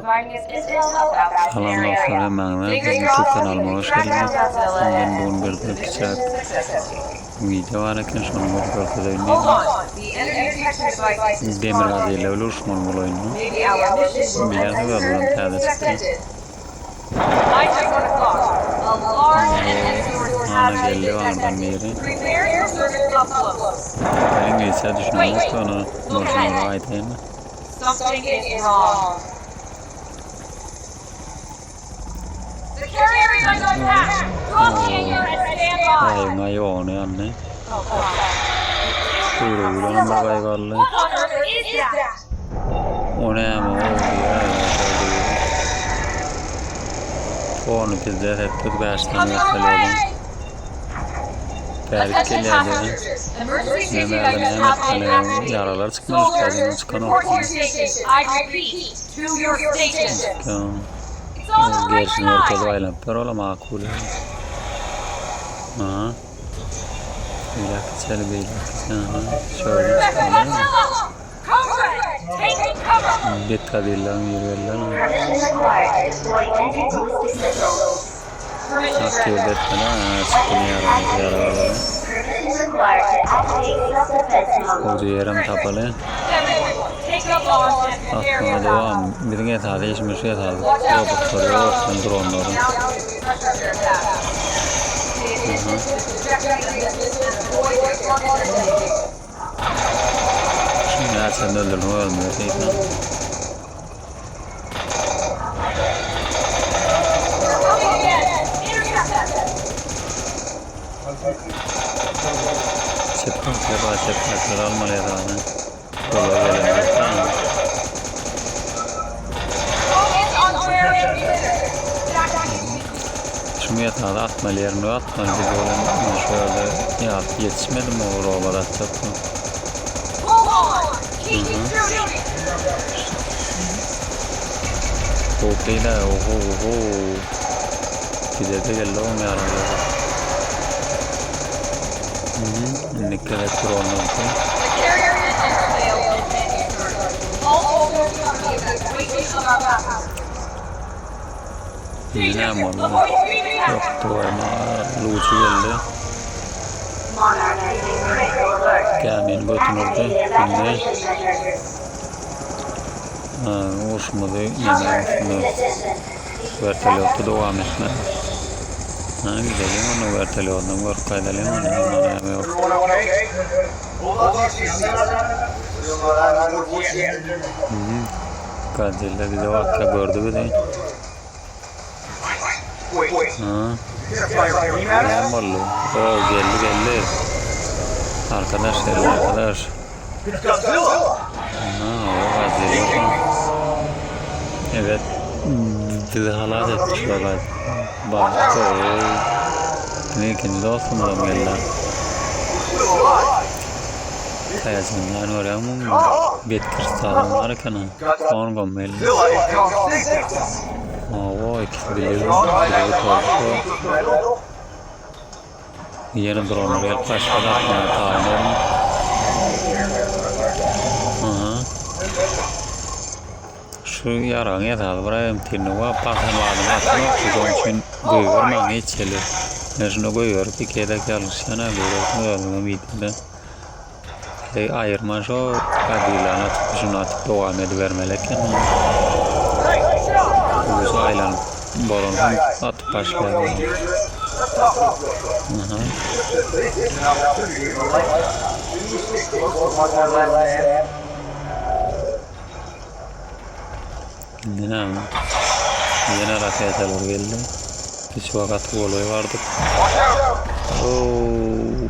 Salam dostlar hemmäňize biziň YouTube kanalyma hoş geldiňiz. Men bu gün bir kiçiräk wideo bar eken şony bir görkezeýin diýdim. Demir Godzilla bilen uruşmaly bul oýunda. Bilýänsiňiz ozal täze çykdy. Ana geldi bardan biri. Iňlisçe düşünemok ony bolşuny aýdaýyn. Something is wrong. The carrier is under attack. Drop the anchor and stand by. Gaýygyň ýogyny ýandy. Guýrugy bilenem bir gaýyk aldy. What on earth is that? O näme o diýýär. Ony bizde hep 5 tane vertolýodum. Bärik Attention gelýär diýen. passengers. Emergency safety Näme measures näme have been etmeli? activated. Ýaralar çykmaly Soldiers, üstlerden çykan report to ok. your stations. I repeat, to your stations. It's all the right Gelşini görkezip side. aýlanyp ber olam akul. Aha. Beýläk içeri beýläk içeri. Aha. Şöyle çıkalım. Godzilla! Code Red, taking cover! Bet Godzilla'nın ýeri belli. Permission required to deploy anti-ballistic missiles. Permission Aktiw granted. etmeli. Ha, çykdyny ýaralar ýaralar. Permission required to activate self-defense mode. Gowja ýerem tapaly. Everyone, take up arms and prepare Atmaga for battle. devam. Biziň esasy işimiz şu esasy robotlary ýoksun dronlary. Now pressure attack. Pay attention to the trajectory of the missile and avoid their target designation. Şimdi näçe öldürdüm ölmüyor şeytan. They're coming again! Intercept them! Çepaklar var, çepaklar almaly esasy. Kolay gelen tamam. Focus on carrier emitters. Şunu esasy atmaly ýerinde atmaly biz olan şöyle ya ýetişmedim o robot atjakmy. Hold on! Keep shooting! Howplyda oho oho. Bize de geldi oň ýaralar. Mhm, indi gerek dronlar. The carrier has failed its landing surge. All soldiers are the evacuation of our passengers. Indi näme boldy? Avoid screaming Ýokdy goýma, luçy geldi. Monarch is in critical alert. Gämini götünürdi. Activating Indi evacuation measures. ha, urşumyzy Cover ýene şunu position. vertolýotda dowam etme. Ha, gidelim onu vertolýotdan görüp gaýdalyň onu. Onda näme ýok. Everyone okay? Godzilla bize bakka gördü bizi. Ha, näme boldy? O geldi geldi. Arkadaş geldi arkadaş. Ha, o Godzilla. Evet. Bizi halas etmiş o Godzilla. Bak, o. Ne ikinci dostumuz geldi. Taýajyndan görýärmiň? Bet kristalym bar eken. On gommeli. Owo, ikisi bile bile tolşu. Ýene dronlar gelip başlady atmaga taýyn Aha. Şu ýaragyň esasy bir MT-ni we basan badyny atmak şonuň üçin goýbermäň hiç ýere. Men şunu goýberip iki gezek ýalňyşýan görersiň özüňem wideoda. Ey aýyrma şo Godzillany atyp şunu atyp dowam edibermeli eken. Ucu aýlanyp bolansoň atyp başlaýar. Aha. Indi näme? Ýene raketalar geldi. Hiç wagt golaý bardyk. Oo.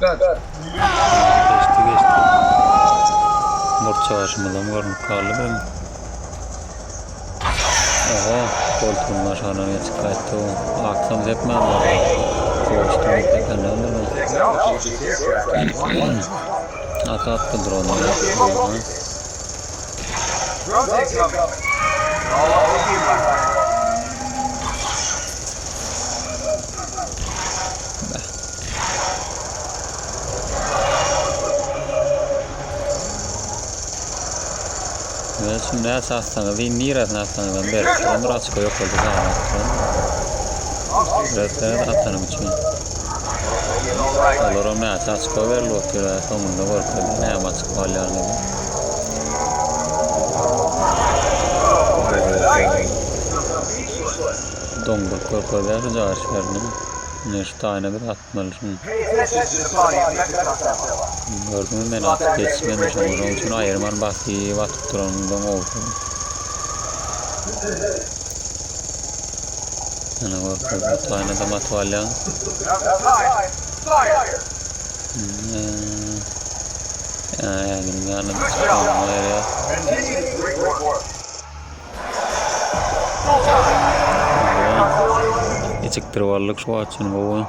Geçdi geçdi. Murt çaşymyzam görünüp galdy benim. Oho, koltuğun aşağıdan geçip gaýtdy o. Aksam sepmändir. Goştum tependendir bu. At atdy dronları. Aha. Drone incoming. Be. Ýöne şu näçe atsaňyz, niresine atsaňyzam berip duran bir açka ýokarda sanap duran. Bilersiňiz atanym üçin. Olaram näçe açka berilip otyr, soňunda görkezdi näme açka alýanyny. Doňduryp görkezýär şu jaryşlaryny. Ine şu taýyna biz atmaly şuny. Gördüňiz men atyp ýetişmedim şoňa şoň üçin aýyrman basyp atyp duranymdan gowusy. Ýene görkezdi bu taýynadam atyp alýaň. Äginiň ýanyna çykmagyna berýär. Gijikdirip aldyk şu wagt üçin gowy.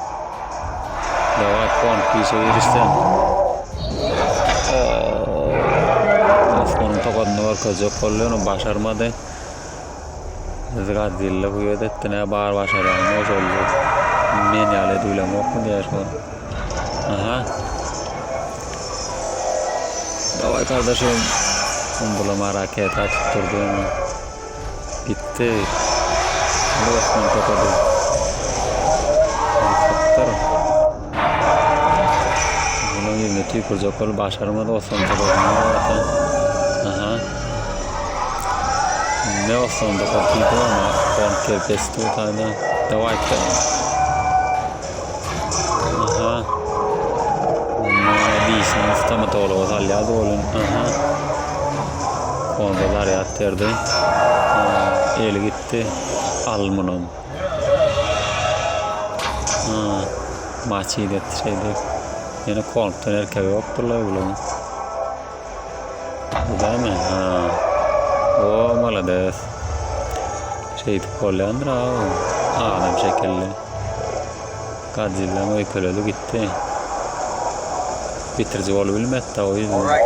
Daway Kong işe girişsen. Osmanyň tokadyny görkezjek boldy, ýöne başarmady. Godzilla bu ýerde etdi, nä bar başarýan o şol. Men ýaly edibilemokmy diýýär şol. Aha. Daway kardeşim. Umbulama raketa tutturdy ony. Gitdi. Bu Osman tokady. Tutdur. Bunun ýüzüne tüýkürjek bolup başarmady Osman tokadyny. Aha. Ne Osman tokady diýdi ama Osman gelip geçdi bu taýda. Daway. Aha. Dişini stomatologa salýardy ol. Aha. Onda zarýad berdi. Eli gitdi. Al munam. Ha. Maçy etdi şeýdip. Ýene kompdan erkek ýokdur-la bularyň. Bu-damy? Ha. O, malades. Şeýdip bolýandyr a. Adam şekilli. Godzillaň öýkeledi gitdi. Bitiriji bolubilmedi-de o ýüzünden.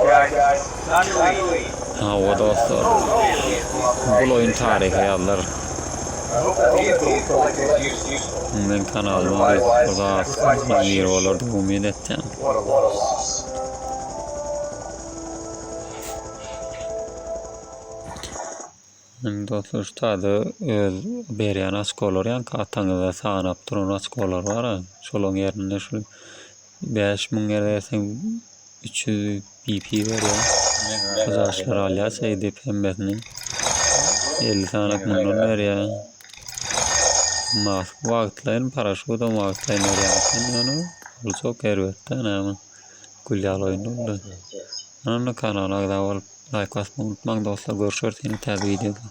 Hawa dostlar. Bul oýun taryha ýazylar. Meň kanalyma bir zat biri bolar diýip umyt etýän. Indi dostlar şu taýda öz berýän oçkolary ýaňky ataňyza sanap duran oçkolar bar-a, şolaryň ýerinde şu 5000 ýer berseň 300 BP berýär. Şu daşlary alýar şeýdip hemmesini. 50 sanak mundan berýär. Mask wagtlaýyn paraşudam wagtlaýyn berýär eken ýöne ol çok erbet-dä näme. Gül ýaly oýun boldy. Ynha kanala agza bolup laýk basmagy unutmaň dostlar görüşeris ýene täze wideoda.